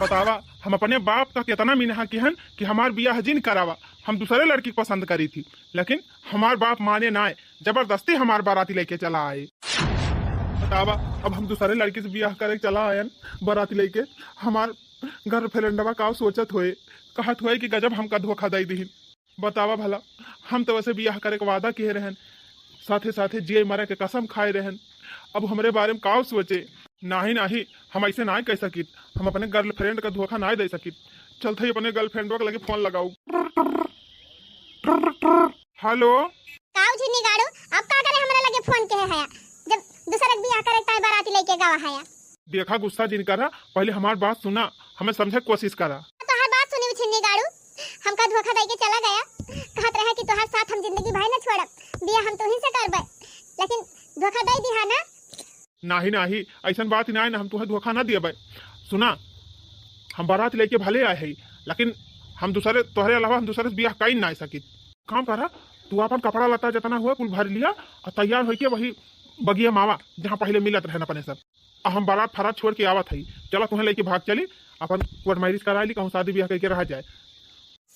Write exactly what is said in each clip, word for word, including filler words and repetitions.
बतावा, हम अपने बाप का केतना मिनहा किहन कि हमार बियाह जिन करावा, हम दूसरे लड़की के पसंद करी थी, लेकिन हमार बाप माने नाय, जबरदस्ती हमार बाराती लेके चला आए। बतावा, अब हम दूसरे लड़की से बियाह करे चला आयन, बाराती लेके, हमार गर्लफ्रेंडवा का सोचत होए, कहत होए कि गजब हमका धोखा दई दिहिन। बतावा भला, हम तो वैसे बियाह करे के वादा किहे रहन, साथे साथे जिए मरे के कसम खाए रहन। अब हमरे बारे में का सोचे? नाही नाही, हम ऐसे नाय कह सकित, हम अपने गर्लफ्रेंड का धोखा नाय दे सकित। चलत ही अपने गर्लफ्रेंडवा के लगे फोन लगाऊ। हेलो। काऊ झिन्नी गाड़ू, अब का करे हमरा लगे फोन किहे हया, जब दूसर के बियाह करे ताई बाराती लेके गवा हया? देखा, गुस्सा जिन करा, पहले हमार बात सुना, हमें समझे के कोशिश करा। तोहार बात सुनी झिन्नी गाड़ू, हमका धोखा दे के चला गया, कहत रहा कि तोहार साथ हम जिंदगी भर न छोड़ब, बियाह हम तोही से करबे, लेकिन धोखा दे दिहा ना। नाही नाही, ऐसन बात ही नाही ना, हम तुहे धोखा ना दियबे। सुना, हम बारात लेके भले आए हई, लेकिन हम दूसरे, तोहरे अलावा हम दूसरे से बियाह कई ना सकित। काम करा, तू अपन कपड़ा लत्ता जितना हुआ कुल भर लिया और तैयार होके वही बगिया में आवा, जहाँ पहले मिलत रहन अपने सब। आ हम बारात फरात छोड़ के आवत हई, चला तुहे लेके भाग चली, अपन कोर्ट मैरिज करा ली, कहूँ शादी बियाह करके रहा जाए।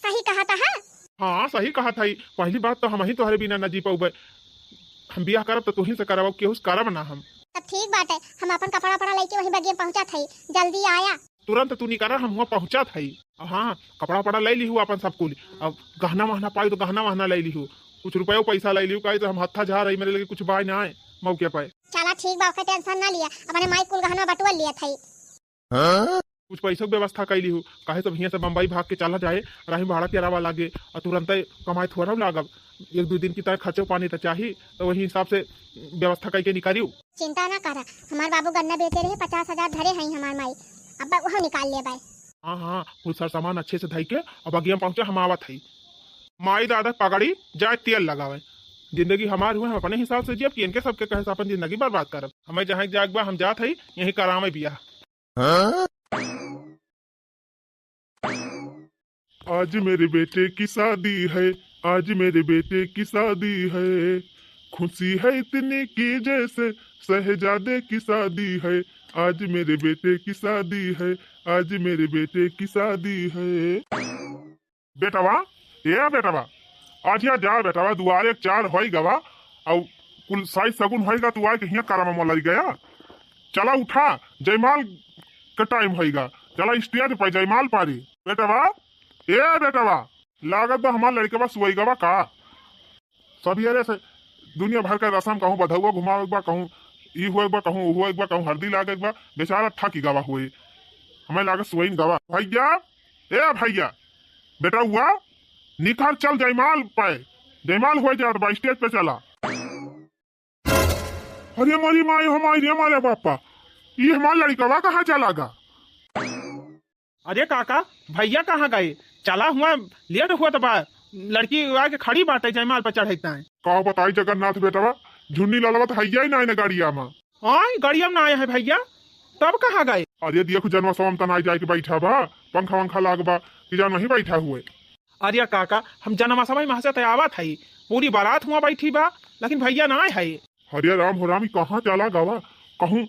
सही कहा था, हाँ? हाँ, सही कहा था। पहली बात तो हम ही तोहरे बिना न जी पाउबे। हम बियाह करब तो तुही से करब, केहू से करब ना हम। तब ठीक बाटे, हम अपन कपड़ा वपड़ा लेके वही बगिया में पहुँचा था, जल्दी आया। तुरंत तू निकरा, हम हुआ पहुँचा था। हाँ, कपड़ा वपड़ा ले ली हूँ अपन सब कुल, अब गहना वहना पाई तो गहना वहना ले ली हूँ, कुछ रुपया पैसा ले ली हूँ, काहे तो हम हत्था झार रही, मेरे लगे कुछ बाय ना आए मौके पे। चला ठीक बा, ओकर टेंशन ना लिया, अपने माई कुल गहना बटुआ लिया था। कुछ पैसों के व्यवस्था कइली हूँ, काहे सब हियाँ से बम्बई भाग के चला जाए, राही भाड़ा किरावा लागे, और तुरंते कमाए थोड़ा लागब, एक दो दिन की तरह खर्चो पानी तो चाही, तो वही हिसाब से व्यवस्था करके निकालियो। चिंता ना करा, हमार बाबू गन्ना बेचे रहे, पचास हजार धरे हैं हमार माई, अब वह निकाल ले बाय। हाँ हाँ, कुल सर सामान अच्छे से धई के अब बगिया में पहुँचा, हम आवत हई। माई दादा पगड़ी जाए तेल लगावे, जिंदगी हमार हुए, हम अपने हिसाब से जियब कि इनके सबके कहे से अपन जिंदगी बर्बाद करब। हमें जहाँ जाए के बा, हम जात हई, यहीं करावे बियाह। आज मेरे बेटे की शादी है, आज मेरे बेटे की शादी है, खुशी है इतनी कि जैसे शहजादे की शादी है। आज मेरे बेटे की शादी है, आज मेरे बेटे की शादी है। बेटवा, ए बेटवा, आज यहाँ जा बेटवा, दुआरे चार होई गवा, और कुल साइज सगुन होई गा, तू आए के हियाँ करम मोलाई गया। चला उठा, जयमाल के टाइम होई गा, चला स्टेज पे जयमाल पारी। बेटवा, ए बेटवा, लागत बा हमार लड़कवा सोई गवा का? सबियरे से दुनिया भर का रसम, कहूँ बधौआ घुमावे के बा, कहूँ ई हुए के बा, कहूँ ऊ हुए के बा, कहूँ हरदी लागे के बा, बेचारा थक गवा हुए। हमें लागे सोइन गवा। भैया, ए भैया, बेटौआ, निकर चल जयमाल पे, जयमाल हो जात बा, स्टेज पे चला। अरे मोरी माई हो माई रे, मारे बापा, ई हमार लड़कवा कहाँ चला गा? अरे काका, भैया कहाँ गए? चला हुआ, लेट हुआ तो बा, लड़की आके खड़ी बाटे जयमाल पर चढ़े ताए। का बताई जगन्नाथ बेटवा, झुन्नी ललवा तो हैया ही ना है ना गाड़िया में। आय, गाड़िया में ना आया है भैया, तब कहाँ गए? अरे देखो जनवा सवा में तना जाए के बैठा बा, पंखा वंखा लाग बा, कि जान वहीं बैठा हुए। अरे काका, हम जनवा सवा में से तो आवत है, पूरी बारात हुआ बैठी बा, लेकिन भैया ना आए है। अरे राम हो राम, ई कहाँ चला गवा? कहूँ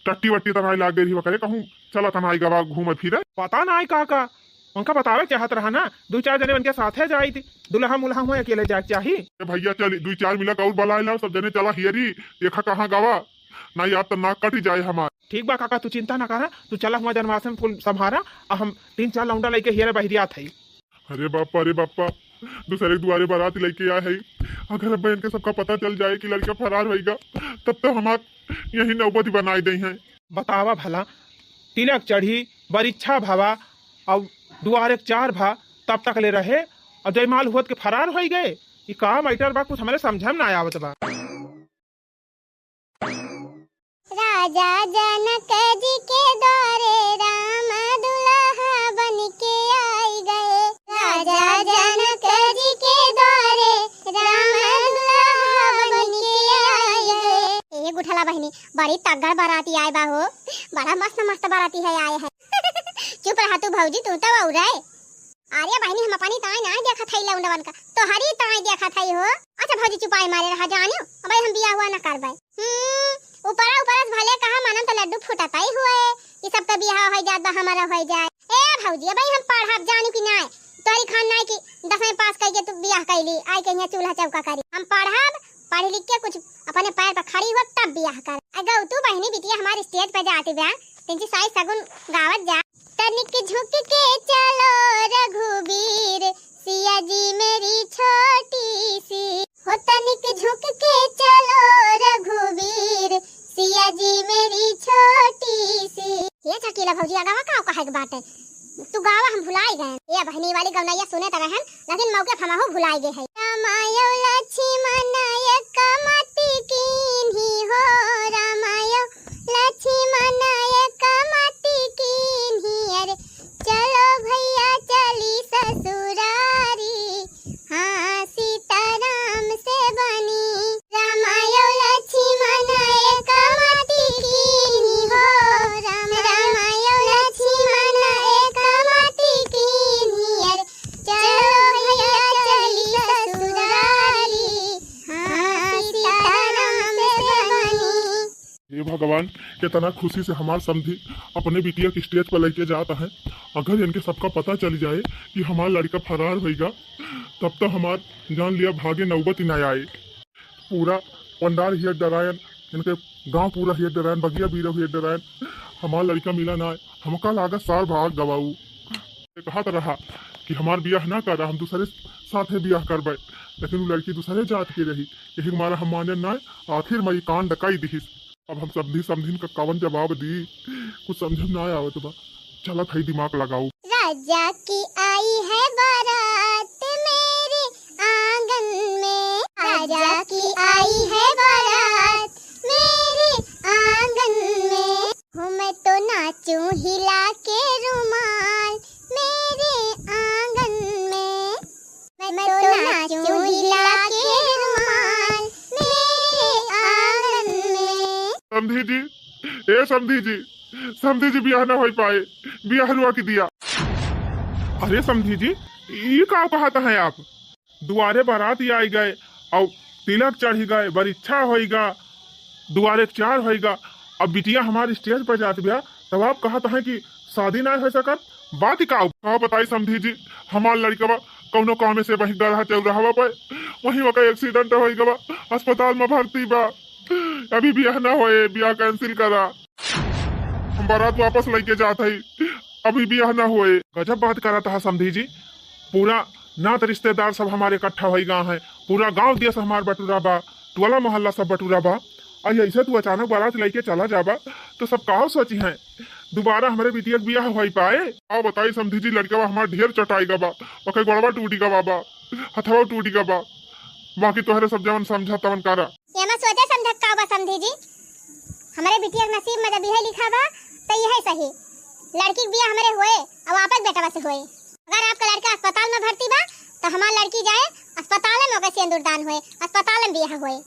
टट्टी वट्टी तनाई लाग गई रही बा, करे कहूँ चला तनाई गवा घूमे फिरे। पता ना है काका, उनका बतावे चाहत रहा ना, दो चार जने उनके साथे जाई थी, दुल्हा मुल्हा हुआ अकेले जाए के चाही। ए भैया चल, दो चार मिला और बलाए लाओ, सब जने चला हियरी, देखा कहाँ गवा, ना याद तो ना कट जाए हमार। ठीक बा काका, तू चिंता ना करा, तू चला हुआ जनवासन फूल संभारा, आ हम तीन चार लौंडा लेके हियरे बहरियात है। अरे बापा, अरे बापा, दूसरे के दुआरे बारात लेके आए है। अगर अब इनके सबका पता चल जाए कि लड़का फरार होइगा, तब तो हमार यही नौबत बनाए दे हैं। बतावा भला, तिलक चढ़ी, बरिच्छा भवा, और दुआरे के चार भा, तब तक ले रहे, और जयमाल हुआ के फरार हो गए। ये का मैटर बा, कुछ हमारे समझ में ना आवत बा। राजा जनक जी के द्वारे राम दुल्हा बन के आई गए। राजा जनक जी के द्वारे राम दुल्हा बन के आई गए। ए गुठला बहिनी, बड़ी तगड़ बाराती आए बा हो, बड़ा मस्त मस्त बाराती है आए है। चुप रहा तू भौजी, तू तो और है। अरे बहिनी, हम अपनी ताई नाई देखत हई लौंडवन का, तोहरी ताई देखत हई हो। अच्छा भौजी, चुपाई मारे रहा जानियो, अब हम बियाह हुआ न करबै। हम्म, ऊपरा ऊपरा से भले कहा मानम तो लड्डू फूटत ही हुए, ई सबका बियाह हो जात बा, हमारा हो जाए। ए भौजी, अबे हम पढ़ब जानू कि नाय? तोहरी खान नाय कि दसवीं पास कइके तू बियाह कइली, आइके हियाँ चूल्हा चौका करी। हम पढ़ब, पढ़ लिख के कुछ अपने पैर पर खड़ी हो तब बियाह कर। अगौ तू बहिनी बिटिया हमार stage पे जाती बा, तिनची साई सगुन गावत जा। तनिक झुक के चलो रघुबीर, सिया जी मेरी छोटी सी। हो तनिक झुक के चलो रघुबीर, सिया जी मेरी छोटी सी। ये छकीला भौजी, अगवा का कहे के बाटे? तू गावा, हम भुलाई गए। ये बहिनी वाली गवनैया सुने त रहन, लेकिन मौके पर हमहू भुलाई गए है। रामायो लक्ष्मण एक मति कीन्ही हो, रामायो लक्ष्मण एक मति कीन्ही। अरे चलो भैया चली ससुरारी, हाँ सीताराम से बनी। रामायो लक्ष्मण एक मति कीन्ही हो, राम, रामायो लक्ष्मण एक मति कीन्ही। अरे चलो भैया चली ससुरारी, हाँ सीताराम से बनी। हे भगवान, कितना खुशी से हमार समधी अपने बिटिया के stage पर लेके जात है। अगर इनके सबका पता चल जाए कि हमार लड़का फरार होइगा, तब तो हमार जान लिया भागे नौबत ही ना आए। पूरा पंडाल हियत डरायन, इनके गांव पूरा हियत डरायन, बगिया बीरो हियत डरायन। हमार लड़का मिला ना है, हमका लागत सार भाग गवाऊ। ये कहत रहा कि हमार बियाह ना करा, हम दूसरे साथे बियाह करबे, लेकिन वो लड़की दूसरे जात की रही, यही मारा हम माने ना। आखिर में ये कांड कई दिहिस। अब हम समधी समधिन का कवन जवाब दी, कुछ समझ में ना आवत बा। चलत है दिमाग लगाऊ। राजा की आई है बारात मेरे आंगन में, राजा की आई है बारात मेरे आंगन में। हूँ मैं तो नाचूं हिला के रुमाल मेरे आंगन में। मैं तो नाचूं हिला के रुमाल मेरे आंगन में। समधी जी, ए समधी जी, समधी जी, बियाह ना होई पाए, बियाह रुआ के दिया। अरे समधी जी, ई का कहत हैं आप? दुआरे बारात आई गए, और तिलक चढ़ी गए, बरिच्छा होइगा, दुआरे चार होइगा, अब बिटिया हमार stage पर जात बिया, तब आप कहत हैं कि शादी ना हो सकत, बात का? का बताई समधी जी, हमार लड़कवा कौनो काम से वहीं गढ़ा चल रहा बा, वहीं ओकर accident होइगा, अस्पताल में भर्ती बा, अभी बियाह ना होए, बियाह cancel करा। हम बारात वापस लेके जात हई, अभी बियाह ना होए। गजब बात करत हा समधी जी, पूरा नात रिश्तेदार सब हमारे इकट्ठा होई गा हैं, पूरा गांव देश हमार बटुरा बा, टोला मोहल्ला सब बटुरा बा। और ऐसे तू अचानक बारात लेके चला जाबा तो सब का सोची हैं, दोबारा हमारे बिटिया के बियाह होई पाए? आओ बताई समधी जी, लड़कवा हमार ढेर चटाई गा बा, ओके गोड़वा टूटी गा बा, हथवा टूटी गा बा, बाकी तोहरे सब जवन समझा तवन करा। एमा सोचे समझत का बा समधी जी? हमरे बिटिया के नसीब में जब इहे लिखा बा, त इहे सही। लड़की के बियाह हमरे होए, अब आपन बेटवा से होए। अगर आपका लड़का अस्पताल में भर्ती बा, त हमार लड़की जाए अस्पताल में ओकर सेंदूरदान होए, अस्पताल में बियाह होए।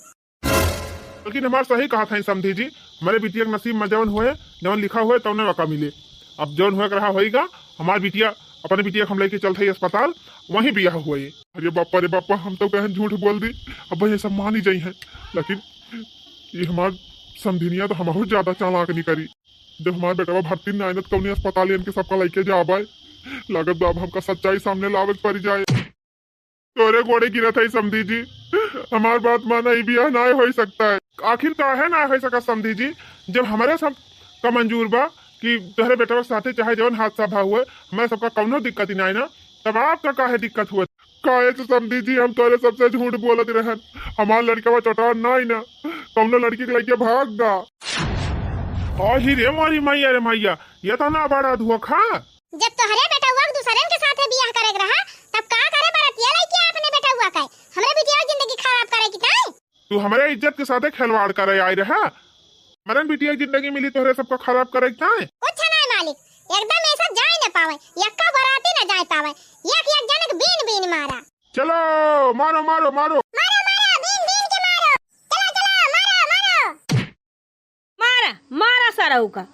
लेकिन हमार सही कहा था समधी जी, हमरे बिटिया के नसीब में जवन होए, जवन लिखा होए, तवने ओका मिले। अब जवन होए के रहा होइगा, हमार बिटिया, अपने बिटिया के हम लेके चलत हई अस्पताल, वहीं बियाह होए। अरे बापा रे बापा, हम तो कहें झूठ बोल दी, अब ये सब मान ही जाई हैं, लेकिन ये हमार समधिनिया तो हमहू ज्यादा चालाक निकरी। जब हमार बेटवा भर्ती ना आइनत कौनी अस्पताल, इनके सबका लेके जाबे, लागत बा अब हमका सच्चाई सामने लावे के पड़ जाए। तोरे गोड़े गिरत है समधी जी, हमार बात माना, ई बियाह ना हो सकता है। आखिर काहे ना हो सका समधी जी, जब हमारे सब का मंजूर बा कि तोहरे बेटवा के साथे चाहे जवन हादसा भा हुए, हमारे सबका कौनो दिक्कत ही ना है ना, तब आपका काहे दिक्कत हुआ? काहे से समधी जी, हम तोरे सबसे झूठ बोलत रहन, हमार लड़कवा चोटान ना है ना, कौनो लड़की के लेके भाग गा। आही रे मोरी मैया रे मैया, ये तो ना बड़ा धोखा। जब तोहरे बेटउआ के दूसरन के साथे बियाह करे के रहा, तब का करे बरतिया लइके अपने बेटउआ के? हमरे बिटिया के जिंदगी खराब करे की ताई? तू हमरे इज्जत के साथे खिलवाड़ करे आई रहा। हमरन बिटिया के जिंदगी मिली तोहरे सबका खराब करे की ताई? कुछ नहीं मालिक, एकदम ऐसा जाए न पावे, यक्का बराती न जाए पावे, एक एक जन के बीन बीन मारा। चलो मारो, मारो, मारो। मारो, मारो, बीन बीन के मारो। चलो, चलो, मारो, मारो। मारा, मारा सरऊ का।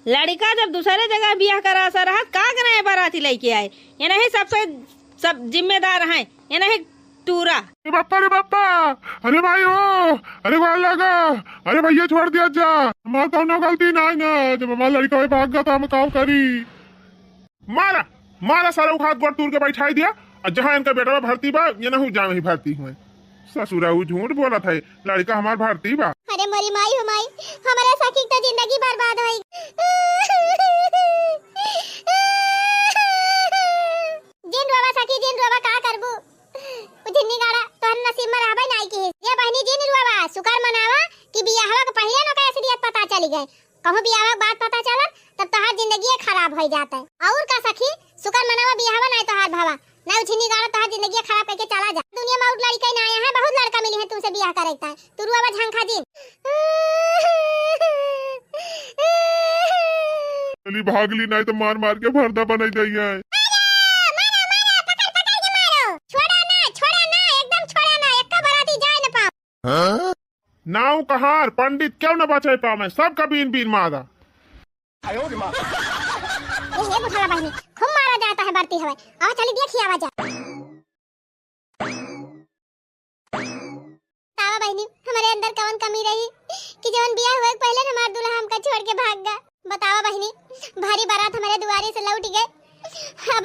लड़िका जब दूसरे जगह बियाह करा सा रहत, का करे बराती लइके आए? ये नहीं सबसे सब जिम्मेदार हैं, ये नहीं टूरा। अरे बापा रे बापा, अरे भाई ओ, अरे वाह लगा, अरे भैया छोड़ दिया जा, हमार कौनो गलती ना है ना, जब हमार लड़िका भाग गया तो हम काम करी। मारा, मारा सारा उखात गोड़ तूर के बैठाई दिया। और जहाँ इनका बेटवा भर्ती बा, ये नहू जामे ही भर्ती हुए। ससुरा उ झूठ बोलत है, लड़का हमार भर्ती बा। अरे मोरी माई हो माई, हमारे सखी के तो जिंदगी बर्बाद होई। जिन रोवा सखी, जिन रोवा, का करबू? उ झिन्नी गाड़ा तोहर नसीब में रहबे नाई की। ये बहनी, जिन रोवा, शुक्र मनावा कि बियाहवा के पहिले न ओकर असलियत पता चली गए। कहूँ बियाहवा के बाद पता चलत, तब तोहार जिंदगी खराब हो जात है। और का सखी, शुक्र मनावा बियाहवा नाई तोहार भवा, नाई उ झिन्नी गाड़ा तोहार जिंदगी खराब करके चला जा। दुनिया में और लड़का ना आया है, बहुत लड़का मिली है तुमसे बियाह करे के। तू रोवा झंखा जिन। चली भाग ली, नाई तो मार मार के भरदा बनाई दई है। मारो, मारो, मारो, पकड़, पकड़ के मारो। छोड़ा ना, छोड़ा ना, एकदम छोड़ा ना, एक्का बराती जाए न पाओ। हाँ? नाऊ कहार पंडित क्यों न बचाई पावे, सबका बीन बीन मारा। ये, ये बुढ़ावा बहनी, खूब मारा जाता है, बढ़ती हवे। आवा चली देखी आवा जा। बतावा बहनी, हमारे अंदर कवन कमी रही कि जवन बियाह हुए के पहले न हमार दूल्हा हमका छोड़ के भाग गा। बतावा बहनी, भारी बारात हमारे दुआरे से लौट गए। अब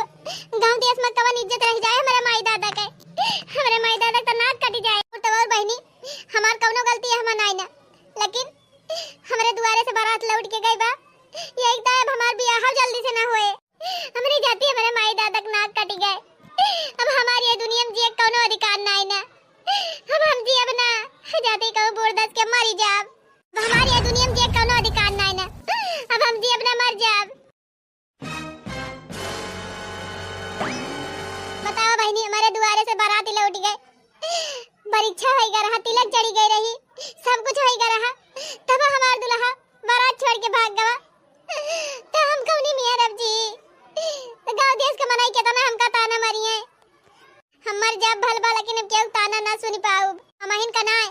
गांव देश में कवन इज्जत रह जाए हमारे माई दादा के। हमारे माई दादा के तो नाक कट जाए। और तो और बहनी, हमार कवनो गलती है हमार नाई ना, लेकिन हमारे दुआरे से बारात लौट के गई बा। यही तो अब हमार बियाह जल्दी से ना होए। हमरी जाति हमारे माई दादा के नाक कट गए। अब हमार ये दुनिया में जिए के कौनो अधिकार नाई ना। अब हम जियब ना, जाति कहूँ बूढ़ धस के मरी जाब। अब हमार ये दुनिया में जिए के कौनो अधिकार नाई ना। अब हम जियब ना, मर जाब। बतावा बहनी, हमारे दुआरे से बाराती लौट गए, परीक्षा होई गा रहा, तिलक चढ़ी गई रही, सब कुछ होई गा रहा, तब हमार दुल्हा बारात छोड़ के भाग गवा। तो हम कौनी मियाँ रब जी, तो गाँव देश के मनई केतना हमका ताना मारिए। हम मर जाब भल बा, लेकिन अब केहू ताना ना सुनी पाउब। हमहिन का नाय,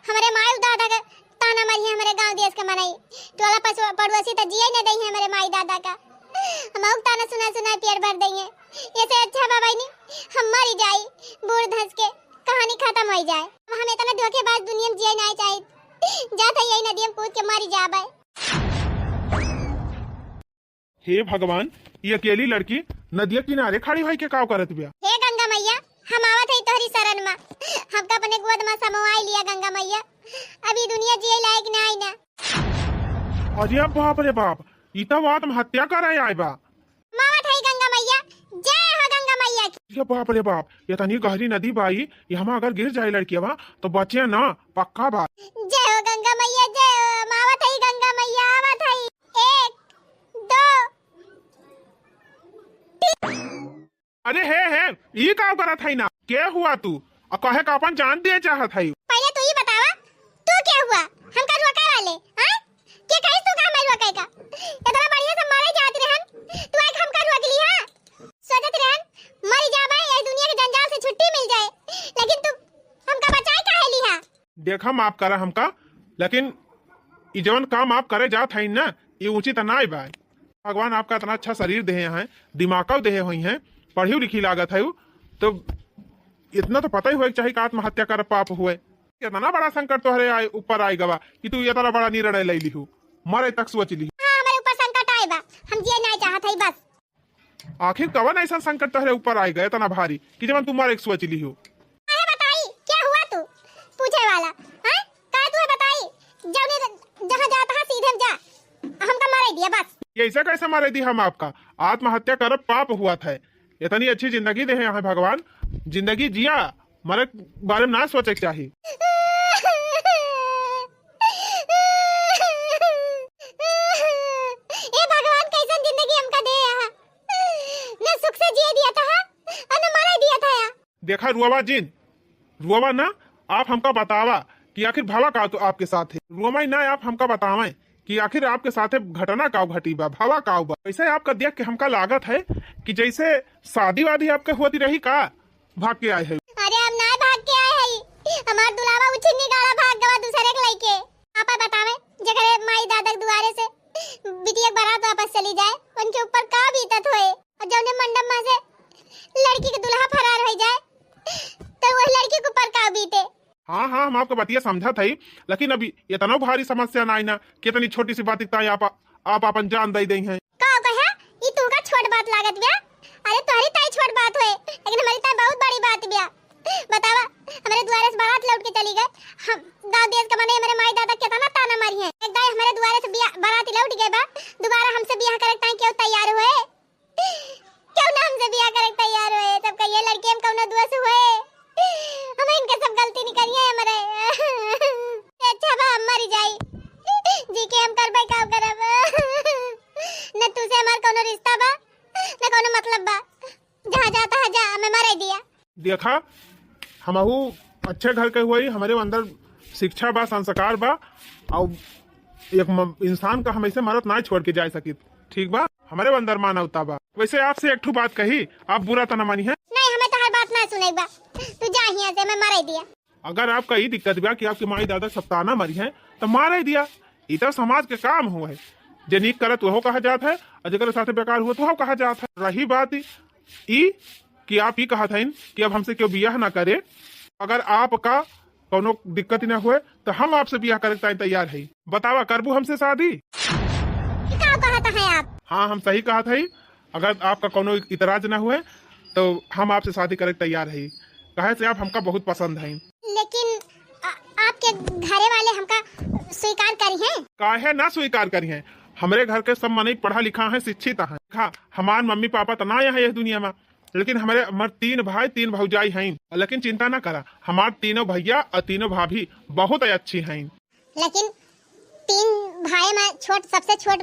हमरे माई दादा के ताना मारिए, हमरे गाँव देश के मनई। टोला पसो-, पड़ोसी तो जिए न दई है हमरे माई दादा का। हम ताना सुना सुना पेट भर दई है। ऐसे अच्छा बा बहिनी, हम मरी जाई, बूढ़ धस के कहानी खत्म हो जाए। अब हम इतना धोखेबाज दुनिया में जिए ना चाहे। जात है यही नदी में कूद के मरी जाबे। हे भगवान, ये अकेली लड़की नदिया किनारे खड़ी होई के काव करत बिया? हे गंगा मैया, हम आवत है तोहरी शरण में, हमका अपने गोद में समवाई लिया गंगा मैया। अब ई दुनिया जिए लायक ना आई ना। अरे बाप रे बाप, ई तो आत्महत्या करे आए बा। मावत है गंगा मैया, जय हो गंगा मैया की। अरे बाप रे बाप, इतनी गहरी नदी बाई, यहाँ अगर गिर जाए लड़किया तो बचे ना, पक्का बात। जय हो गंगा मैया, जय हो, मावत है गंगा मैया, आवत है। एक, दो, तीन। अरे हे, हे, ई का करत है ना? के हुआ तू? और कहे का अपन जान दिए चाहत है? पहले तू ई बतावा, तू के हुआ? हमका रोके वाले, हाँ? के कहिस तू का हमें रोके का? इतना बढ़िया से मरे जात रहन, तू आके हमका रोक ली, हाँ? सोचत रहन, मर जाबे, ये दुनिया के जंजाल से छुट्टी मिल जाए, लेकिन तू हमका बचाए काहे ली, हाँ? देखा, माफ करा हमका, लेकिन ई जवन काम आप करे जात हईन ना, ई उचित नाई बा। भगवान आपका इतना अच्छा शरीर देहे हैं, दिमागो देहे होइहें, पढ़ी लिखी लागत है, तो इतना तो पता ही होए के चाही कि आत्महत्या कर पाप हुए। इतना बड़ा संकट तोहरे आए, ऊपर आए गवा कि तू इतना बड़ा निर्णय ले लिहू, मरे तक सोच लिहू। हाँ, हमारे ऊपर संकट आए बा, हम जिए नहीं चाहत है बस। आखिर कवन ऐसा संकट तोहरे ऊपर आए गए इतना भारी कि जवन तू मरे के सोच लिहू? काहे बताई, क्या हुआ तू पूछे वाला, हैं? काहे तू बताई, जौने जहाँ जात हा सीधे में जा, हमका मारे दिया बस। ये ऐसा कैसे मारे दी हम आपका? आत्महत्या करब पाप हुआ था। इतनी अच्छी जिंदगी देहे हैं भगवान, जिंदगी जिया, मरे के बारे में ना सोचे के चाही। ए भगवान, कैसन जिंदगी हमका दे यहाँ, न सुख से जिए दिया था और न मरे दिया था यहाँ। देखा रुआवा जिन, रुआवा ना, आप हमका बतावा कि आखिर भवा का तो आपके साथ है। रुआवा ही ना, आप हमका बतावें कि आखिर आपके साथ घटना का घटी बा, भवा का बा। वैसे आपका देख के हमका लागत है कि जैसे शादी वादी आपके होती रही का, भाग के आए है। अरे हम ना भाग के आए है, हमार दुलावा उछिन्नी गाड़ा भाग गवा दूसरे के लइके। आपा बतावे, जेकरे माई दादा के दुआरे से बिटिया के बारात वापस चली जाए, उनके ऊपर का बीतत होए? और जौने मंडप में से लड़की के दुल्हा फरार हो जाए, तो वह लड़की के ऊपर का बीते? हाँ, हाँ, हम आपके बतिया समझत हई, लेकिन अभी इतना भारी समस्या ना आई ना कि इतनी छोटी सी बात इतना आप, आप अपन जान दे दें हैं। का कहे? ई तुमका छोट बात लागत बिया। अरे तोहरी ताई छोट बात होए, लेकिन हमरी ताई बहुत बड़ी बात बिया। बतावा, हमरे दुआरे से बारात लौट के चली गए। हम गाँव देश का मने हमरे माई दादा केतना ताना मारी है। एक दाई हमरे दुआरे से बिया, बारात लौट गए बा, दोबारा हमसे बियाह करे ताई क्यों तैयार हुए? क्यों ना हमसे बियाह करे तैयार हुए? सब कहिए लड़की हम कौनो दोष हुए, हम इनके सब गलती निकलिए हमरे। अच्छा बा हम मरी जाई, जी के हम करबे का करब? न तुसे हमार कौनो रिश्ता बा, न कौनो मतलब बा। जहाँ जाता है जा, हमें मरे दिया। देखा, हमहू अच्छे घर के हुई, हमरे अंदर शिक्षा बा, संस्कार बा, और एक म-, इंसान का हमेशा मरत ना छोड़ के जा सकित, ठीक बा? हमरे अंदर मानवता बा। वैसे आपसे एक ठो बात कही, आप बुरा तो ना मानी है? नहीं, हमें तोहार बात ना सुने बा, तू जा हियाँ से, हमें मरे दिया। अगर आपका ई दिक्कत बा कि आपके माई दादा सब ताना मारी हैं, तो मारे दिया। ई तो समाज के काम हुआ है, जे नीक करत वहो कहा जात है, और जेकर साथे बेकार हुआ तो वहो कहा जात है। रही बात ई कि आप ई कहत हईन कि अब हमसे क्यों बियाह ना करे, अगर आपका कौनो दिक्कत ना हुए तो हम आपसे बियाह करे ताई तैयार है। बतावा, करबू हमसे शादी? ई का कहत हैं आप? हाँ, हम सही कहत हई। अगर आपका कौनो इतराज ना हुए तो हम आपसे शादी करे तैयार है, काहे से आप हमका बहुत पसंद हैं। लेकिन आ, आपके घरे वाले हमका स्वीकार करी हैं? काहे ना स्वीकार करी हैं? हमरे घर के सब मनई पढ़ा लिखा है, शिक्षित है। हाँ, हमार मम्मी पापा तो ना आया है इस दुनिया में, लेकिन हमरे, हमार तीन भाई, तीन भौजाई हैं। लेकिन चिंता ना करा, हमार तीनों भैया और तीनों भाभी बहुत अच्छी हैं। लेकिन तीन भाई में छोट, सबसे छोट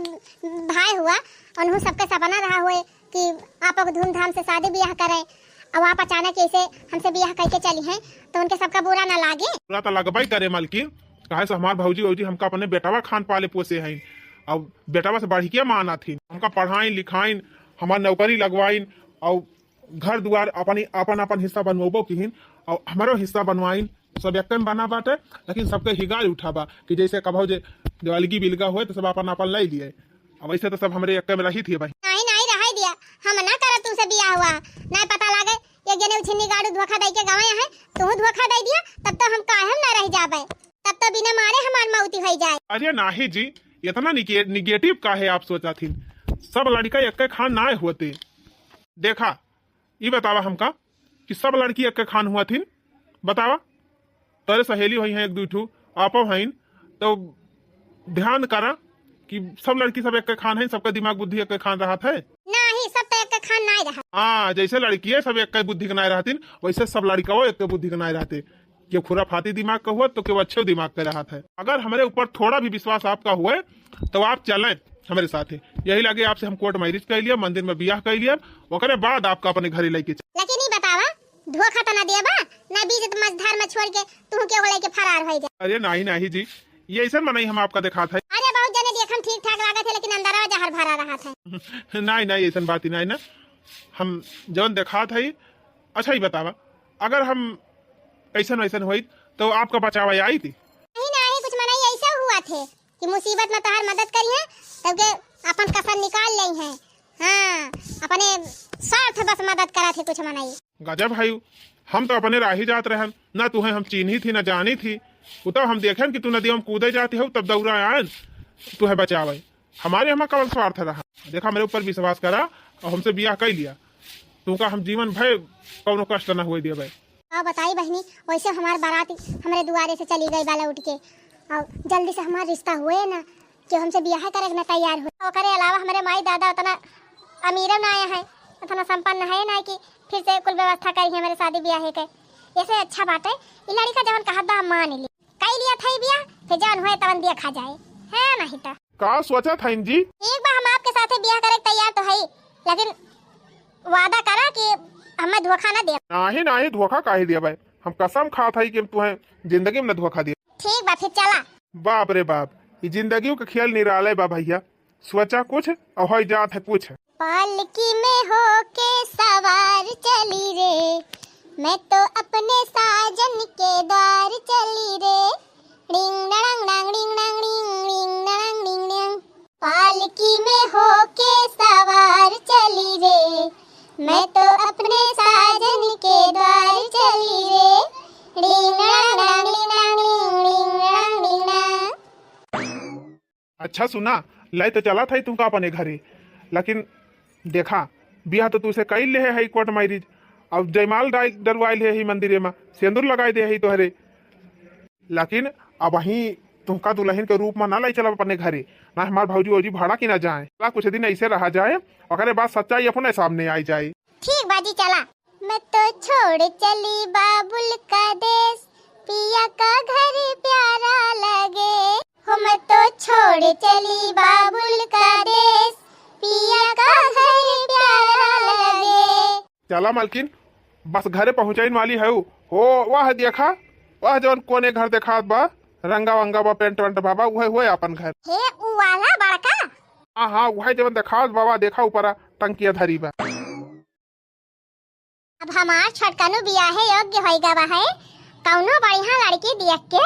भाई हुआ, उन्हों सबके सपना रहा हुए कि आप लोग धूमधाम से शादी ब्याह करें, और आप अचानक ऐसे हमसे ब्याह करके चली हैं, तो उनके सबका बुरा ना लागे? बुरा तो लगबे करे मलकिन, काहे से हमार भौजी वौजी हमका अपने बेटवा खान पाले पोसे हैं, और बेटवा से बढ़ के मानत ही, हमका पढ़ाइन लिखाइन, हमार नौकरी लगवाइन, और घर दुआर अपनी, अपन, अपन हिस्सा बनवाबो किहिन, और हमरो हिस्सा बनवाइन। सब एक्के में बना बाटे, लेकिन सबके हिगाल उठा बा कि जैसे कबहु जे, जो अलगी बिलगा होए तो सब अपन अपन लाई लिए। अब ऐसे तो सब हमरे एक्के में रही थी भाई। नहीं, नहीं, रहे दिया, हम ना करब तुमसे बियाह हुआ, नहीं पता लागे एक जने उछिन्नी गाड़ू धोखा दे के गवे हैं, तू धोखा दे दिया, तब तो हम काहे में ना रह जाबे, तब तो बिना मारे हमार मौती हो जाए। अरे नाही जी, इतना निगे-, निगेटिव काहे आप सोचा थी? सब लड़का एक्के खान ना होते। देखा, ई बतावा हमका कि सब लड़की एक्के खान हुआ थीन? बतावा, तोरे सहेली होई हैं एक दुई ठू, आपो हईन, तो ध्यान करा कि सब लड़की सब एक्के खान हैं, सबका दिमाग बुद्धि एक्के खान रहत है। नाही, सब तो एक्के खान नाय रहत। हाँ, जैसे लड़किये सब एक्के बुद्धि के नाय रहतीन, वैसे सब लड़काओ एक्के बुद्धि के नाय रहते। केहू खुराफाती दिमाग का हुआ तो केहू अच्छे दिमाग का रहत है। अगर हमरे ऊपर थोड़ा भी विश्वास आपका हुए तो आप चलें हमरे साथे। यही लगे आपसे हम कोर्ट मैरिज कर लिया, मंदिर में बियाह कर लिया, ओकरे बाद आपका अपने घरे लेके चल। लेकिन ई बतावा, धोखा तो ना देबा, ना बीच मझधार में छोड़ के तू केहू लेके फरार हो जा। अरे नाही, नाही जी, ये ऐसन मनई हम आपका देखात है। अरे बहुत जने देखम ठीक ठाक लागत है, लेकिन अंदरवा जहर भरा रहत है। नाही, नाही, ऐसन बात ही नाही ना, हम जौन देखात है। अच्छा ही बतावा, अगर हम ऐसन वैसन होइत तो आपका बचावा आई थी? नहीं, नहीं, कुछ मनई ऐसे हुआ थे कि मुसीबत में तोहार मदद करी है, तब के अपन कसर निकाल लेई हैं। हाँ, अपने स्वार्थ बस मदद करा थे कुछ मनई। गजब है, हम तो अपने राही जात रहन, ना तुहे हम चीन्ही थी, ना जानी थी। उ तो हम देखेन कि तू नदिया में कूदे जाती हो, तब दौड़ा आयन तुहे बचावे। हमारे हमा कवन स्वार्थ रहा? देखा, हमरे ऊपर विश्वास करा और हमसे बियाह कर लिया, तुमका हम जीवन भर कौनो कष्ट ना हुए देबे। का बताई बहिनी, वैसे हमार बारात हमरे दुआरे से चली गई बा लौट के, और जल्दी से हमार रिश्ता हुए ना, कि हमसे बियाह करे के ना तैयार हो। ओकरे अलावा हमरे माई दादा उतना अमीर ना आया है, उतना संपन्न है ना कि फिर से कुल व्यवस्था करी हमरे शादी बियाह के। ऐसे अच्छा बाटे, ई लड़का जवन कहत बा हम मान ली। कई लिया था बिया, फिर जवन होए तवन देखा जाए, है नहीं तो। का सोचा था जी? एक बार हम आपके साथे बिया करे के तैयार तो है, लेकिन वादा करा कि हमें धोखा ना दे। नाही, नाही, धोखा काहे दिया भाई? हम कसम खात है कि हम तुहे जिंदगी में न धोखा दिया। ठीक बा, फिर चला। बाप रे बाप, ई जिंदगी के खेल निराले बा भैया। सोचा कुछ और हो जात है कुछ। पालकी में होके सवार चली रे, मैं तो अपने साजन के द्वार चली रे। डिंग डंग डंग, डिंग डंग डिंग, डिंग डंग डिंग डिंग। पालकी में होके सवार चली रे, मैं तो अपने साजन के द्वार चली रे। डिंग डंग डंग, डिंग डंग डिंग, डिंग डंग डिंग डंग। अच्छा सुना, लै तो चला था तुमका अपने घरे, लेकिन देखा, बियाह तो तू से कइल लेहे हई कोर्ट मैरिज, अब जयमाल डाल डरवाइल है ही मंदिरे मा, सेंदूर लगाई दे हई तोहरे, लेकिन अबहीं तुहका दुलहिन के रूप मा ना लाई चलब अपने घरे, ना हमार भौजी वौजी भाड़ा की ना जाए। चला कुछ दिन ऐसे रहा जाए, ओकरे बाद सच्चाई अपने सामने आई जाए। ठीक बाजी, चला। मैं तो छोड़ चली बाबुल का देश, पिया का घर प्यारा लगे। हो मैं तो छोड़ चली बाबुल का देश, पिया का घर प्यारा लगे। चला मलकिन, बस घरे पहुँचाइन वाली हऊ। हो, वह देखा, वह जौन कोने घर देखात बा, रंगा वंगा बा, पेंट वेंट बा, बा, उहे होए आपन घर। हे, उ वाला बड़का? हाँ, हाँ, उहे जौन देखात बा, बा, देखा ऊपरा टंकिया धरी बा। अब हमार छोटकनू बियाहे योग्य होई गवा है, कौनो बढ़िया लड़की देख के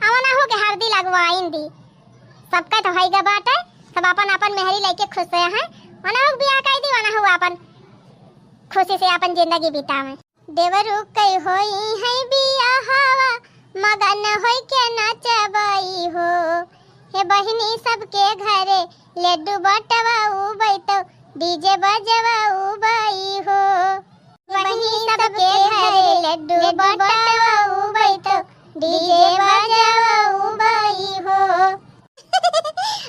अवनहू के हरदी लगवाइन दी। सबका तो होई गवा बाटे, सब अपन अपन मेहरी लेके खुश रहे हैं, ओनहू के बियाह कर दी, ओनहू अपन खुशी से अपन जिंदगी बितावे। देवरू कई होई है बियाहवा, मगन होई के नचबई हो। हे बहिनी सबके घरे लड्डू बटवा उबई तो डीजे बजवा उबई हो। बहिनी सबके घरे लड्डू बटवा उबई तो डीजे बजवा उबई हो।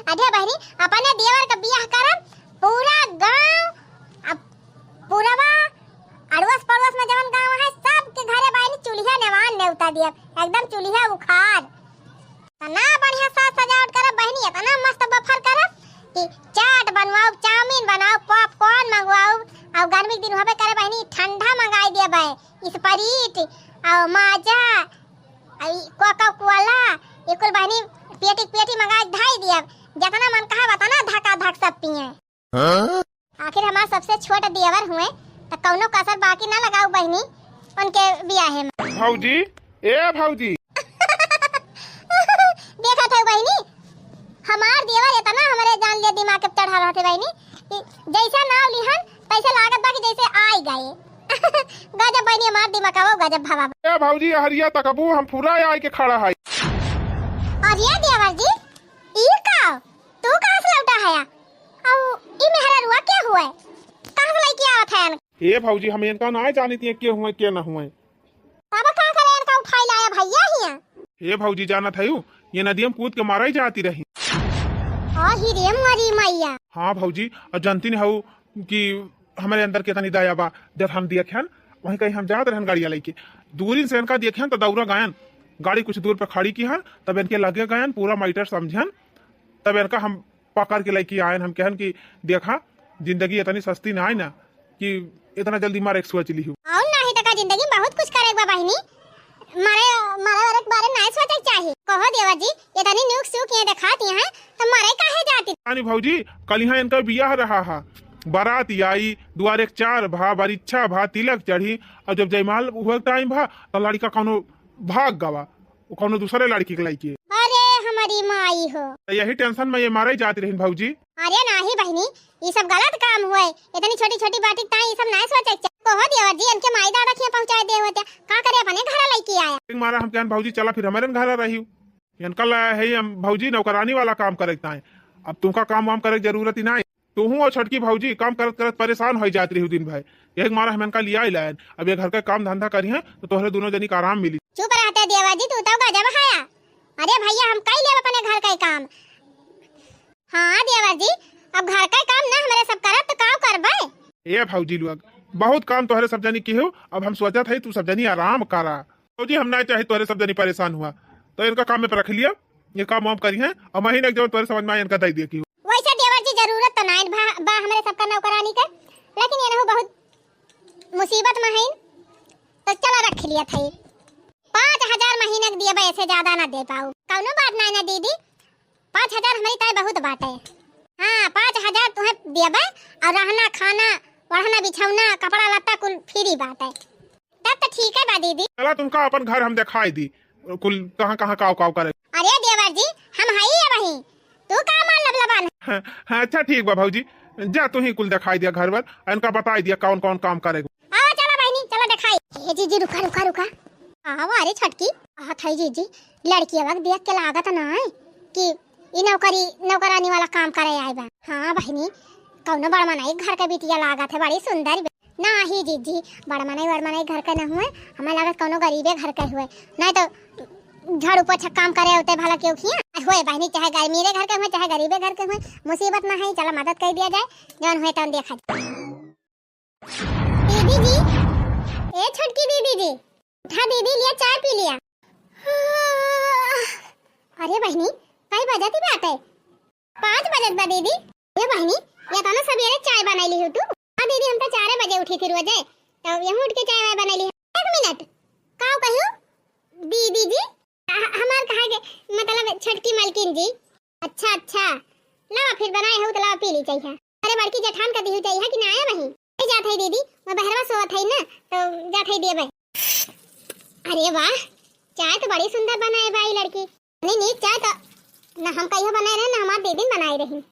अरे बहिनी, अपने देवर का बियाह करब, पूरा गांव, अब पूरवा, अड़ोस पड़ोस में जवन गांव है, सबके घरे बहिनी चूल्हा नेवान नेवता दियब, एकदम चूल्हा उखाड़। तना बढ़िया साज सजावट करब बहिनी, इतना मस्त बफर करब कि चाट बनवाओ, चाउमीन बनाओ, पॉपकॉर्न मंगवाओ, और गर्मी के दिन होबे करे बहिनी, ठंडा मंगाई दियब, स्प्राइट और माजा, और कोका कोला, ये कुल बहिनी पेटी पेटी मंगाई के धई दियब, जितना मन कहा उतना धका धक सब पिए। हाँ? आखिर हमार सबसे छोट देवर हुए, त कौनो कसर बाकी ना लगाऊ बहिनी उनके बियाहे में। भौजी, ए भौजी। देखत हऊ बहिनी, हमार देवर इतना हमरे जान लिया दिमाग के चढ़ा रहते बहिनी कि जैसे नाव लिहन तैसे लागत बा कि जैसे आई गए। गजब बहिनी, हमार दिमागवा गजब भवा। ए भौजी, हरिया तकबू हम पूरा आए के खड़ा है। अरे देवर जी, ई का? तू कहाँ से लौटा हया? अउ ई मेहररुआ के हुए? कहाँ से लइके आवत है इनका? ए भौजी, हम इनका ना जानित है, के हुए, के ना हुए। तब का करे इनका उठाई लाया भैया हिया? ए भौजी, जानत हयू, ये नदिया में कूद के मारा ही जाती रही। आ ही रे मरी मैया। हाँ भौजी, और जानती नहीं हऊ कि हमारे अंदर के तनी दया बा। जब हम देखन, वहीं कहीं हम जात रहन गाड़िया लेके, दूरी से इनका देखन तो दौड़ा गयन, गाड़ी कुछ दूर पे खड़ी किहन, तब इनके लगे गयन, पूरा मैटर समझन, तब इनका हम पकड़ के लेके आयन। हम कहन कि देखा, जिंदगी इतनी सस्ती ना आए ना कि इतना जल्दी मारे के सोच ली हो। और नाही तो का, जिंदगी में बहुत कुछ करे के बा बहिनी, मारे, मारे वारे के बारे में नहीं सोचे के चाही। कहो देवर जी, इतनी नुक सुक ये दिखाती हैं, तो मारे काहे जाती? यानी भौजी, कल यहाँ इनका बियाह रहा हा, बारात आई, दुआरे के चार भा, बरिच्छा भा, तिलक चढ़ी, और जब जयमाल हुए टाइम भा, तो लड़का कौनो भाग गवा, वो कौनो दूसरे लड़की के लइके। अरे हमारी माई हो। तो यही टेंशन में ये मारे जाती रही भौजी। अरे नाही बहिनी, ये सब गलत काम हुए, इतनी छोटी छोटी बात ताई ये सब नहीं सोचे के चाही। कहो देवर जी, इनके माई दादा के यहाँ पहुँचाए दे होते, का करे अपने घर लइके आया। एक मारा हम कहन भौजी, चला फिर हमारे घर रही। इनका ला है हम भौजी नौकरानी वाला काम करे के ताई। अब तुमका काम वाम करे के जरूरत ही नहीं। तोहू और छोटकी भौजी काम करत करत परेशान हो जात रही दिन भर। यही मारा हम इनका लिया ही लायन। अब ये घर का काम धंधा करी हैं तो तोहरे दोनों जनी का आराम मिली। चुप रहते देवर जी, तू तो गजब हया। अरे भैया, हम कई लेब अपने घर का काम। हाँ देवर जी, अब घर का काम ना हमारे सब करब तो का करबे? ए भौजी लोग, बहुत काम तोहरे सब जनी की हो, अब हम सोचत है तू सब जनी आराम करा। भौजी, हम ना चाहे तोहरे सब जनी परेशान हुआ, तो इनका काम में पर रख लिया, ये काम वाम करी हैं, और महीने एक जब तोहरे समझ में आए इनका दे दिया की हो। वैसे देवर जी, जरूरत तो नाइन बा, बा हमरे सबका नौकरानी के, लेकिन ये नहु बहुत मुसीबत में हईन, तो चला रख लिया था। पाँच हजार महीने के दिए बा, ऐसे ज्यादा ना दे पाऊ। कौनो बात नहीं ना दीदी, पाँच हजार हमारी ताई बहुत बाटे। हाँ, पाँच हजार तुम्हें दिए बा, और रहना खाना, ओढ़ना बिछौना, कपड़ा लत्ता कुल फ्री बाटे। तब तो ठीक है बा दीदी। चला तुमका अपन घर हम दिखाई दी, कुल कहाँ कहाँ काव काव करे। अरे देवर जी, हम हई है वहीं, तू का मार लबलबान? हाँ, हाँ, अच्छा ठीक बा भौजी, जा तू ही कुल दिखाई दिया घर वर, इनका बताई दिया कौन कौन काम करे। आवा चला बहिनी, चला दिखाई। ए जीजी, रुका रुका रुका। आवा, अरे छोटकी, कहत हई जीजी, लड़किया के देख के लागत ना है कि ई नौकरी, नौकरानी वाला काम करे आए बा। हाँ बहिनी, कौनो बड़ मनई घर के बिटिया लागत है, बड़ी सुंदर बे-, नाही जीजी, बड़ मनई बड़ मनई घर के न हुए, हमें लागत कौनो गरीबे घर के हुए, नहीं तो झाड़ू पोछा काम करे होते भला केहू किया। हुए बहनी, चाहे अमीरे घर के हुए, चाहे गरीबे घर के हुए, मुसीबत ना है, चला मदद कर दिया जाए, जौन हुए तौन देखा जाए। दीदी जी, ए छोटकी दीदी जी, उठा दीदी, लिया चाय पी लिया। अरे बहनी, कई बजत ही बाटे? पाँच बजत बा दीदी। ए बहनी, ये तो ना सवेरे चाय बनाई ली हो तू। हाँ दीदी, हम तो चार बजे उठी थी रोजे, तो यहूँ उठ के चाय वाय बनाई ली। एक मिनट, का कहियो दीदी जी? ह-, हमार कहा के मतलब छोटकी मलकिन जी। अच्छा, अच्छा, लावा फिर बनाए हो तो लावा पी ली चाहिए। अरे बड़की जेठान का दिहु चाहिए कि ना आया वहीं? ए जात है दीदी, मैं बहरवा सोवत है ना, तो जात है देबे। अरे वाह, चाय तो बड़ी सुंदर बनाए बा ई लड़की। नहीं, नहीं, चाय तो ना हम कहियो बनाए रहे, ना हमार दीदी बनाए रही।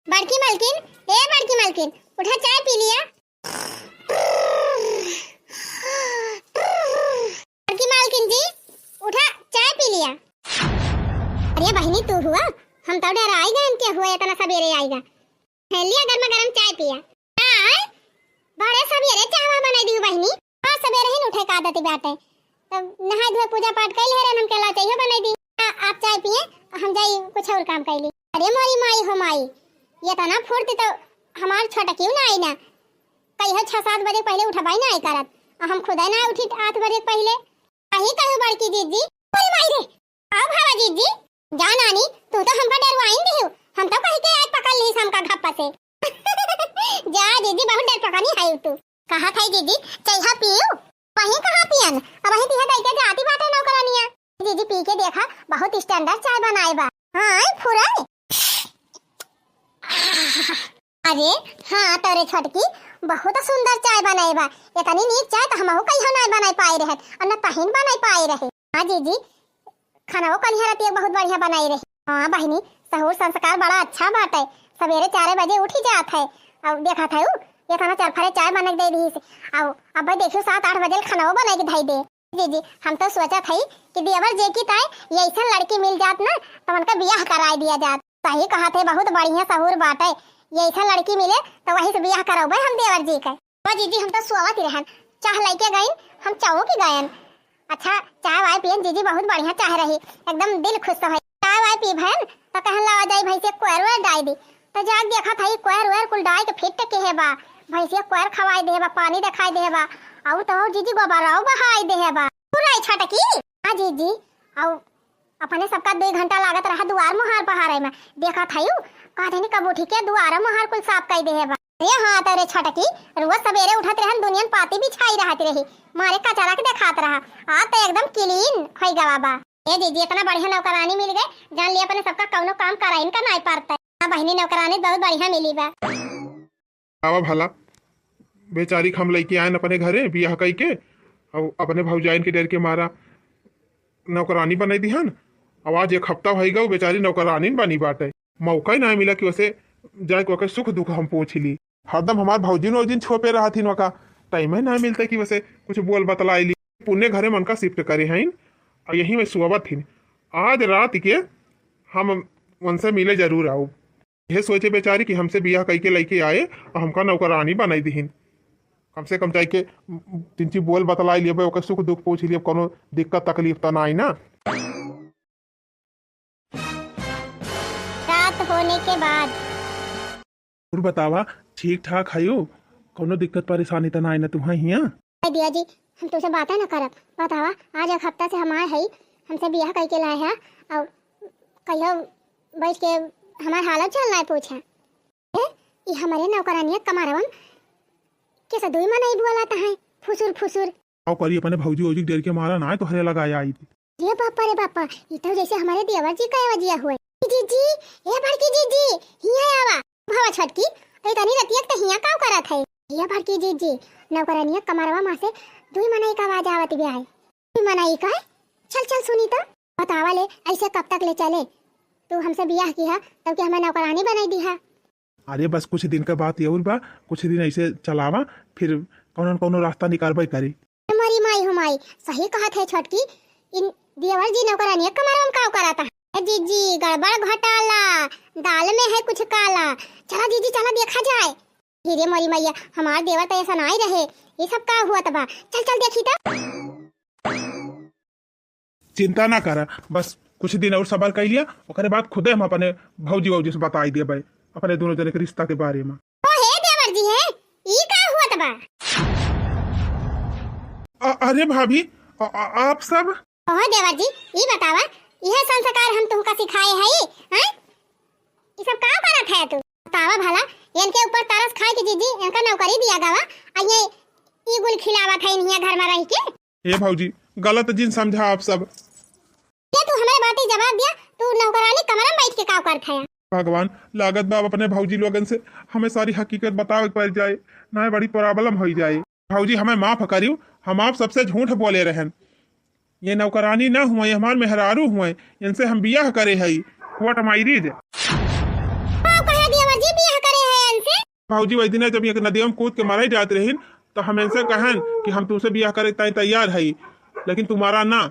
बड़की मलकिन, ए बड़की मलकिन, उठा चाय पी लिया। बड़की मलकिन जी, उठा चाय पी लिया। अरे बहनी, तू हुआ? हम तो डराई गए इनके हुए इतना सवेरे आएगा। है लिया गर्मा गर्म चाय पिया। आय, बड़े सवेरे चाहवा बनाई दियो बहनी। हाँ, सवेरे ही उठे का आदत बाटे। तब नहाए धोए पूजा पाठ कर ले रहन, हमके ला चाहिए बनाई दी। आ, आप चाय पिए, हम जाई कुछ और काम कर ली। अरे मोरी माई हो माई, ये तना फुर्ती तो हमार छोटकियो ना आई ना। कहियो छह सात बजे पहले उठबाई ना आई करत, और हम खुदा ना उठी आठ बजे पहले। कहीं कहू बड़की जीजी, अरे माई रे, आओ भावा जीजी, जा नानी, तू तो हमका डरवाइन दिहु, हम तो कही के आज पकड़ ली हमका घप्पा से। जा जीजी, बहुत डर पकानी है तू। कहा था जीजी, चैहा पीऊ? वहीं कहाँ पियन, अब वहीं तिहे दई के जाती बाटे नौकरानिया। जीजी पी के देखा, बहुत स्टैंडर्ड चाय बनाए बा। हाँ, फुराए। अरे हाँ, तोरे छोटकी बहुत सुंदर चाय बनाए बा। इतनी नीक चाय तो हमहू कहियो ना बनाए पाए रहे, और न कहीं बनाए पाए रहे। हाँ जीजी, खाना वो कलिया रहती एक बहुत बढ़िया बनाई रही। हाँ बहिनी, सहूर संस्कार बड़ा अच्छा बाटे। सवेरे चार बजे उठी जात है, और देखा था उ, ये थाना चरफरे चाय बना के दे दी से। और अब भाई देखियो, सात आठ बजे खाना वो बना के धई दे। जीजी, हम तो सोचा था कि देवर जे की ताई ये ऐसा लड़की मिल जात ना, तो उनका बियाह कराई दिया जात। सही कहा थे, बहुत बढ़िया सहूर बाटे। ये ऐसा लड़की मिले तो वही से बियाह करौबे हम देवर जी के। ओ जीजी, हम तो सोवत ही रहन, चाह लेके गइन, हम चौंक गयन। अच्छा, चाय वाय पियन जीजी, बहुत बढ़िया चाह रही, एकदम दिल खुश है। चाय वाय पी भयन तो कहन लावा जाई भैंसिया कोयर वोयर डाई दी, तो जाके देखा था कोयर वोयर कुल डाई के फिट के है बा, भैंसिया कोयर खवाई दे बा, पानी दिखाई दे बा, और तो और जीजी गोबराव बहाई दे बा। तू राई छटकी? हाँ जीजी, और अपने सबका दुई घंटा लागत रहा दुआर मुहार बहारे में। देखा था यू, कहा था कब उठी के दुआर मुहार कुल साफ कर दे बा। अरे हाँ, तोरे छटकी, रोज सवेरे उठत रहन, दुनियन पाती बिछाई रहत रही, मारे कचरा के देखात रहा। आज तो एकदम क्लीन होई गवा बा। ए जीजी, इतना बढ़िया नौकरानी मिल गए, जान लिया अपने सबका कौनो काम कराइन का नाई पारता। हाँ बहिनी, नौकरानी बहुत बढ़िया मिली बा। आवा भला, बेचारी के हम लइके आयन अपने घरे बियाह कइके, और अपने भौजाइन के डर के मारा नौकरानी बनाई दिहन। अब आज एक हफ्ता होई गऊ, बेचारी नौकरानी बनी बाटे। मौका ही ना मिला कि उसे जाए के ओके सुख दुख हम पूछ ली। हरदम हमार भौजिन वौजिन छोपे रहथिन, ओका टाइम ही ना मिलते कि उसे कुछ बोल बतलाई ली। पुणे घरे मन का शिफ्ट करे हईन, और यहीं में सोवत हिन। आज रात के हम उनसे मिले जरूर आऊ। यह सोचे बेचारी कि हमसे बियाह कइके लइके आए और हमका नौकरानी बनाई दिहिन। कम से कम जाइके तिनची बोल बतलाई लेबे, ओकर सुख दुख पूछ लेब, कोनो दिक्कत तकलीफ त ना आई ना। रात होने के बाद। और बतावा, ठीक ठाक हयो? कोनो दिक्कत परेशानी त ना आई ना तुहा हिया? ए दिया जी, हम तुमसे बातें ना करब। बतावा, आज एक हफ्ता से हम आए हई, हमसे बियाह कइके लाए हैं, और कहियो बैठ के हमार हालत चाल ना पूछे। ए, ई हमरे नौकरानिया कमरवन के से दुई मनई बोलत हैं, फुसुर फुसुर। आओ करी अपने भौजी ओजी के डर के मारा ना, तो हरे लगाया आई थी। रे बापा रे बापा, ई तो जैसे हमारे देवर जी का वजिया हुए। जीजी, ए बड़की जीजी, हिया आवा। भावा छटकी, ए तनी रतिया के हिया काव करत है? ए बड़की जीजी, नौकरानिया कमरवा मा से दुई मनई का आवाज आवत बे आए। दुई मनई का? चल चल सुनी तो। बतावा ले, ऐसे कब तक ले चले? तू हमसे बियाह किहा, तब कि हमें नौकरानी बनाई दिहा। अरे बस कुछ दिन का बात और बा, कुछ दिन ऐसे चलावा, फिर कौनो न कौनो रास्ता निकालबे करी। मरी माई हो माई, सही कहत है छोटकी, इन देवर जी, नौकरानिया कमरवा में काव करत है? ए जीजी, गड़बड़ घोटाला, दाल में है कुछ काला। चला जीजी, चला देखा जाए। हीरे मोरी मैया, हमार देवर तो ऐसा नाहीं रहे। ये सब का हुआ तबा? चल, चल देखी तो। चिंता ना करा, बस कुछ दिन और सबर कर लिया, ओकरे बाद खुदे हम अपने भौजी वौजी से बताई देबै अपने दोनों जने के रिश्ता के बारे में। ओ हे देवर जी, हे ई का हुआ तबा? अ-, अरे भाभी, अ-, अ-, आप सब? ओहो देवर जी, ई बतावा, इहे संस्कार हम तुमका सिखाए हई, हैं? ई सब का करत है तू? बतावा भला, इनके ऊपर तरस खाए के जीजी, इनका नौकरी दिया गवा, आ ये ई गुल खिलावत है इन्हिया घर में रह के। हे भौजी, गलत जिन समझा आप सब। ये तू हमारे बात ही जवाब दिया, तू नौकरानी कमरा में बैठ के का करत है? भगवान, लागत बा अब अपने भौजी लोगन से हमें सारी हकीकत बतावे के पड़ जाए, ना बड़ी problem हो जाए। भौजी, हमें माफ करियो, हम आप सबसे झूठ बोले रहन। ये नौकरानी ना हुए, ये हमार मेहरारू हुए, इनसे हम बियाह करे हई, court marriage। ओ, कहे देवर जी बियाह करे है इनसे? भौजी, वही दिन जब ये नदिया में कूद के मारे जात रहीन, तो हम इनसे कहन कि हम तुमसे बियाह करे ताई तैयार हई, लेकिन तुम्हारा ना।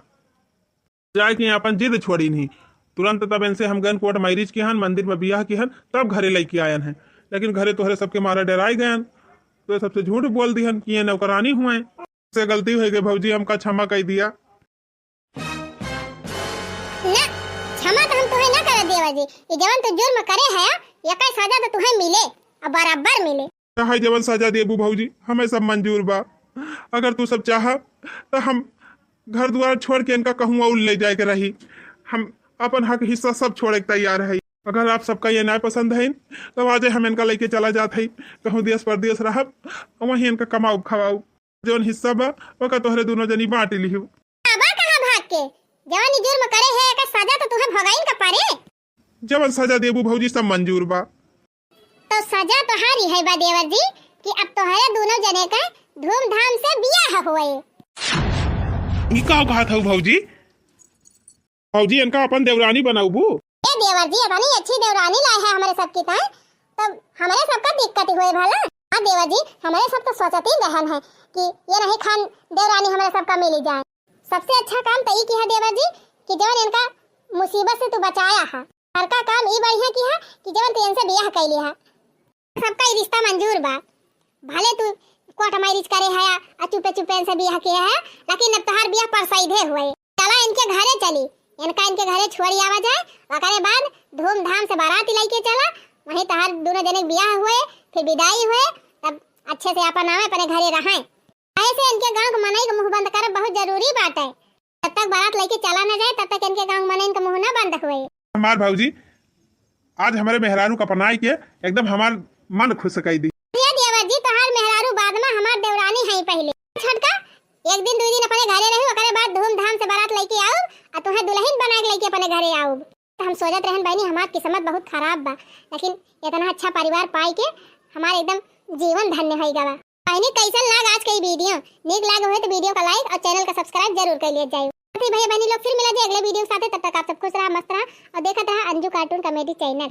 जाए के अपन जिद छोड़ी नहीं, तुरंत तब इनसे हम गन court marriage किहन, मंदिर में बियाह किहन, तब घरे लेके आयन है। लेकिन घरे तोहरे सबके मारे डराई गयन, तो ये सबसे झूठ बोल दिहन कि ये नौकरानी हुए। से गलती हो गई भौजी, हमका क्षमा कर दिया। ना, क्षमा तो हम तुहे ना करे देवर जी। ये जवन तू जुर्म करे है, एकर सजा तो तुहे मिले, और बराबर मिले। चाहे जवन सजा देबू भौजी, हमें सब मंजूर बा। अगर तू सब चाह, तो हम घर द्वार छोड़ के इनका कहूँ और ले जाए के रही। हम अपन हक हिस्सा सब छोड़े के तैयार है। अगर आप सबका ये ना पसंद है, तो आज हम इनका लेके चला जात है, कहूँ देश परदेश रहब, वहीं इनका कमाऊ खवाऊ। जौन हिस्सा बा, ओका तोहरे दोनों जनी बांट लिहू। बाबा कहाँ भाग के? जवन ई जुर्म करे है, एकर सजा तो तुहे भोगाइन का परे। जवन सजा देबू भौजी, सब मंजूर बा। तो सजा तोहारी है बा देवर जी कि अब तोहरे दोनों जने का धूमधाम से बियाह होए। ई का कहत हऊ भौजी? भौजी, इनका अपन देवरानी बनाउबू? ए देवर जी, इतनी अच्छी देवरानी लाए हैं हमारे सबकी ताई, तब हमारे सबका दिक्कत ही हुए भला। हाँ देवर जी, हमारे सब तो सोचत ही रहन है कि ये नहीं खान देवरानी हमारे सबका मिली जाए। सबसे अच्छा काम तो ई किहा देवर जी कि जवन इनका मुसीबत से तू बचाया है। घर का काम ई बढ़िया किहा कि जवन तू इनसे बियाह कैली है। सबका ई रिश्ता मंजूर बा, भले तू court marriage करे है आ चुपे चुपे इनसे बियाह किहे है, लेकिन अब तोहार बियाह परसैधे हुए। चला इनके घरे चली, इनका इनके घरे छोड़ी आवा जाए, ओकरे बाद धूमधाम से बारात लेके चला, वहीं तोहार दोनों जने के बियाह हुए, फिर विदाई हुए, तब अच्छे से अपन आवे, अपने घरे रहे। ऐसे इनके गाँव के मनई के मुँह बंद करब बहुत जरूरी बात है। जब तक बारात लेके चला न जाए, तब तक इनके गाँव के मनई के मुँह न बंद हुए। हमार भौजी, आज हमारे मेहरारू का अपनाई के एकदम हमार मन खुश कई दी। अरे देवर जी, तोहार मेहरारू बाद में हमार देवरानी है पहले। छोटका, एक दिन दो दिन अपने घरे रही, ओकरे बाद धूमधाम से बारात लेके आऊ, आ तुहे दुल्हन बना के लेके अपने घरे आऊ। तो हम सोचत रहन बहनी, हमार किस्मत बहुत खराब बा, लेकिन इतना अच्छा परिवार पाई के हमार एकदम जीवन धन्य हो गवा। बहनी, कैसन लाग आज के ई video? नीक लाग होए तो video का like और channel का subscribe जरूर कर लिया जाए। साथी भैया बहनी लोग, फिर मिला जाए अगले video के साथे। तब तक आप सब खुश रहा, मस्त रहा और देखत रहा अंजू cartoon comedy channel।